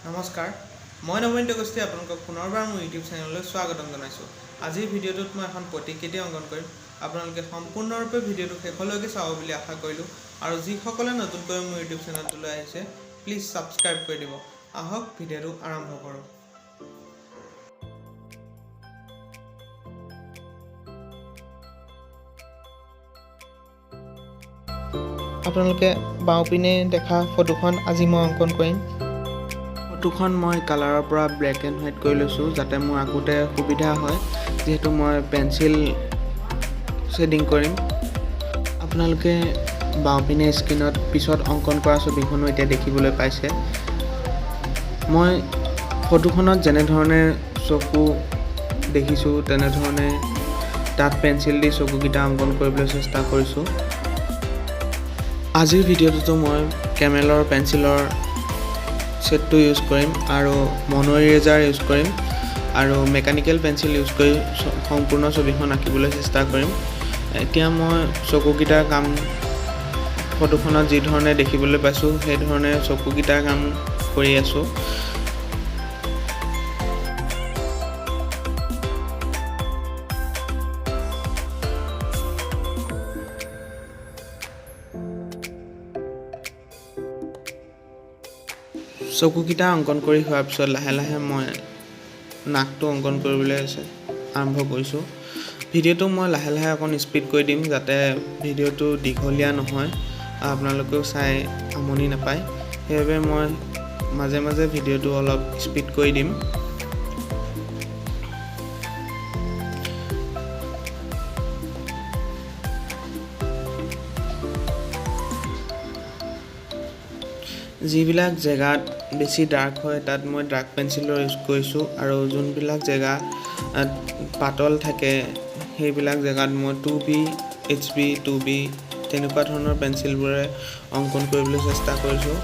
নমস্কাৰ, মই নৱনীত গোষ্ঠী আপোনালোকক পুনৰবাৰ মোৰ ইউটিউব চেনেললৈ স্বাগতম জনাইছোঁ। আজিৰ ভিডিঅ'টোত মই এখন প্ৰতিকৃতি অংকন কৰিম। আপোনালোকে সম্পূৰ্ণৰূপে ভিডিঅ'টো শেষলৈকে চাব বুলি আশা কৰিলোঁ আৰু যিসকলে নতুনকৈ মোৰ ইউটিউব চেনেলটোলৈ আহিছে, প্লিজ ছাবস্ক্ৰাইব কৰি দিব। আহক, ভিডিঅ'টো আৰম্ভ কৰোঁ। আপোনালোকে বাওঁপিনে দেখা ফটোখন আজি মই অংকন কৰিম। ফটোখন মই কালাৰৰ পৰা ব্লেক এণ্ড হোৱাইট কৰি লৈছোঁ, যাতে মোৰ আঁকোতে সুবিধা হয়, যিহেতু মই পেঞ্চিল শ্বেডিং কৰিম। আপোনালোকে বাওঁপিনে স্ক্ৰীণত পিছত অংকন কৰা ছবিখনো এতিয়া দেখিবলৈ পাইছে। মই ফটোখনত যেনেধৰণে চকু দেখিছোঁ, তেনেধৰণে তাত পেঞ্চিল দি চকুকেইটা অংকন কৰিবলৈ চেষ্টা কৰিছোঁ। আজিৰ ভিডিঅ'টোতো মই কেমেলৰ পেঞ্চিলৰ ছেটটো ইউজ কৰিম আৰু মনো ইৰেজাৰ ইউজ কৰিম আৰু মেকানিকেল পেঞ্চিল ইউজ কৰি সম্পূৰ্ণ ছবিখন আঁকিবলৈ চেষ্টা কৰিম। এতিয়া মই চকুকেইটাৰ কাম ফটোখনত যিধৰণে দেখিবলৈ পাইছোঁ, সেইধৰণে চকুকেইটাৰ কাম কৰি আছোঁ। চকুকেইটা অংকন কৰি হোৱাৰ পিছত লাহে লাহে মই নাকটো অংকন কৰিবলৈ আৰম্ভ কৰিছোঁ। ভিডিঅ'টো মই লাহে লাহে অকণ স্পীড কৰি দিম, যাতে ভিডিঅ'টো দীঘলীয়া নহয় আৰু আপোনালোকেও চাই আমনি নাপায়। সেইবাবে মই মাজে মাজে ভিডিঅ'টো অলপ স্পীড কৰি দিম। যিবিলাক জেগাত বেছি ডাৰ্ক হয়, তাত মই ডাৰ্ক পেঞ্চিলৰ ইউজ কৰিছোঁ আৰু যোনবিলাক জেগা পাতল থাকে, সেইবিলাক জেগাত মই 2B, HB, 2B তেনেকুৱা ধৰণৰ পেঞ্চিলবোৰে অংকন কৰিবলৈ চেষ্টা কৰিছোঁ।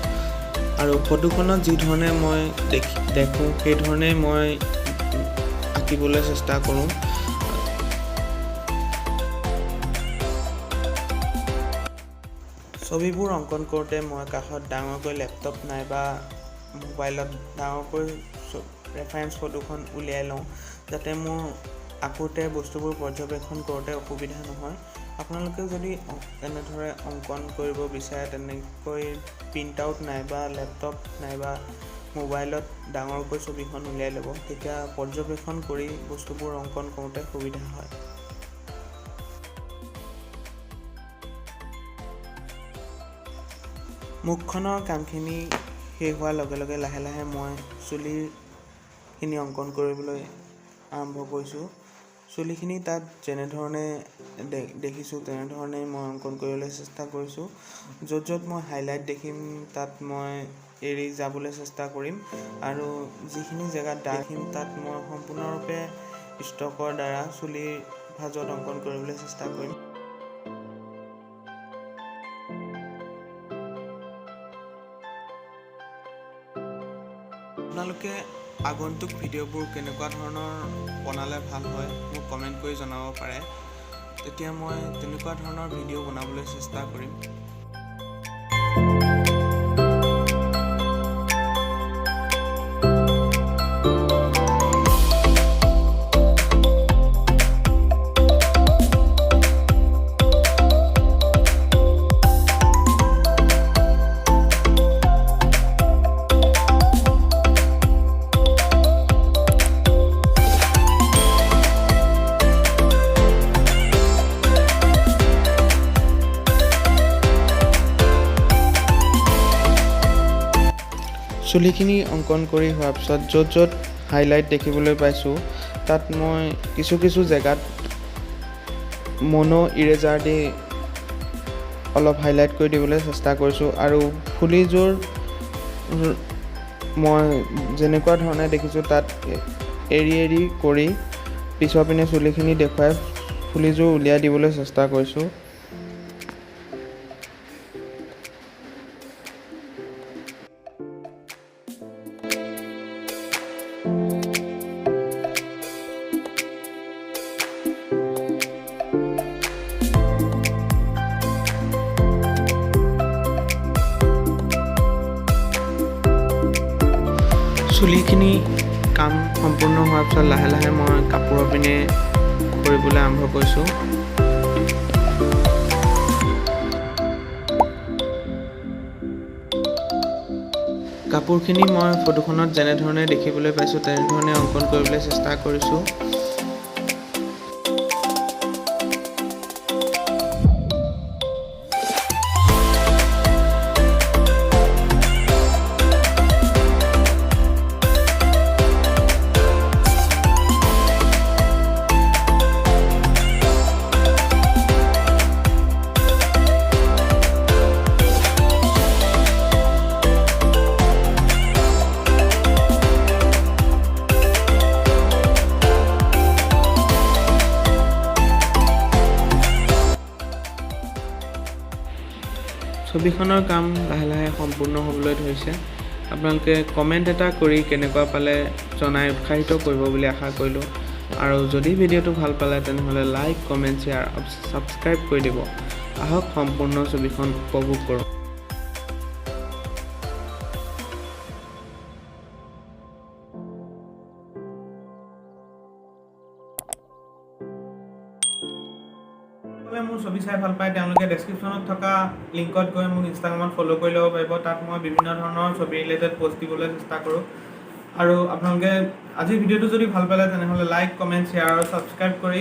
আৰু ফটোখনত যিধৰণে মই দেখোঁ, সেইধৰণেই মই আঁকিবলৈ চেষ্টা কৰোঁ। ছবিবোৰ অংকন কৰোঁতে মই কাষত ডাঙৰকৈ লেপটপ নাইবা মোবাইলত ডাঙৰকৈ ৰেফাৰেঞ্চ ফটোখন উলিয়াই লওঁ, যাতে মোৰ আঁকোতে, বস্তুবোৰ পৰ্যবেক্ষণ কৰোঁতে অসুবিধা নহয়। আপোনালোকেও যদি এনেদৰে অংকন কৰিব বিচাৰে, তেনেকৈ প্ৰিণ্ট আউট নাইবা লেপটপ নাইবা মোবাইলত ডাঙৰকৈ ছবিখন উলিয়াই ল'ব। তেতিয়া পৰ্যবেক্ষণ কৰি বস্তুবোৰ অংকন কৰোঁতে সুবিধা হয়। মুখখনৰ কামখিনি শেষ হোৱাৰ লগে লগে লাহে লাহে মই চুলিখিনি অংকন কৰিবলৈ আৰম্ভ কৰিছোঁ। চুলিখিনি তাত যেনেধৰণে দেখিছোঁ, তেনেধৰণে মই অংকন কৰিবলৈ চেষ্টা কৰিছোঁ। য'ত য'ত মই হাইলাইট দেখিম, তাত মই এৰি যাবলৈ চেষ্টা কৰিম আৰু যিখিনি জেগাত দেখিম, তাত মই সম্পূৰ্ণৰূপে ষ্ট্ৰকৰ দ্বাৰা চুলিৰ ভাঁজত অংকন কৰিবলৈ চেষ্টা কৰিম। আপোনালোকে আগন্তুক ভিডিঅ'বোৰ কেনেকুৱা ধৰণৰ বনালে ভাল হয়, মোক কমেণ্ট কৰি জনাব পাৰে। তেতিয়া মই তেনেকুৱা ধৰণৰ ভিডিঅ' বনাবলৈ চেষ্টা কৰিম। চুলিখিনি অংকন কৰি হোৱাৰ পিছত য'ত য'ত হাইলাইট দেখিবলৈ পাইছোঁ, তাত মই কিছু কিছু জেগাত মনো ইৰেজাৰ দি অলপ হাইলাইট কৰি দিবলৈ চেষ্টা কৰিছোঁ। আৰু ফুলিযোৰ মই যেনেকুৱা ধৰণে দেখিছোঁ, তাত এৰি এৰি কৰি পিছৰ পিনে চুলিখিনি দেখুৱাই ফুলিযোৰ উলিয়াই দিবলৈ চেষ্টা কৰিছোঁ। চুলিখিনি কাম সম্পূৰ্ণ হোৱাৰ পিছত লাহে লাহে মই কাপোৰৰ পিনে কৰিবলৈ আৰম্ভ কৰিছোঁ। কাপোৰখিনি মই ফটোখনত যেনেধৰণে দেখিবলৈ পাইছোঁ তেনেধৰণে অংকন কৰিবলৈ চেষ্টা কৰিছোঁ। ছবিখনৰ কাম লাহে লাহে সম্পূৰ্ণ হ'বলৈ ধৰিছে। আপোনালোকে কমেণ্ট এটা কৰি কেনেকুৱা পালে জনাই উৎসাহিত কৰিব বুলি আশা কৰিলোঁ। আৰু যদি ভিডিঅ'টো ভাল পালে তেনেহ'লে লাইক, কমেণ্ট, শ্বেয়াৰ, ছাবস্ক্ৰাইব কৰি দিব। আহক সম্পূৰ্ণ ছবিখন উপভোগ কৰোঁ। মোৰ ছবি চাই ভাল পায় তেওঁলোকে ডেছক্ৰিপশ্যনত থকা লিংকত গৈ মোক ইনষ্টাগ্ৰামত ফ'ল' কৰি ল'ব পাৰিব। তাত মই বিভিন্ন ধৰণৰ ছবি ৰিলেটেড পষ্ট দিবলৈ চেষ্টা কৰোঁ। আৰু আপোনালোকে আজিৰ ভিডিঅ'টো যদি ভাল পালে তেনেহ'লে লাইক, কমেণ্ট, শ্বেয়াৰ আৰু ছাবস্ক্ৰাইব কৰি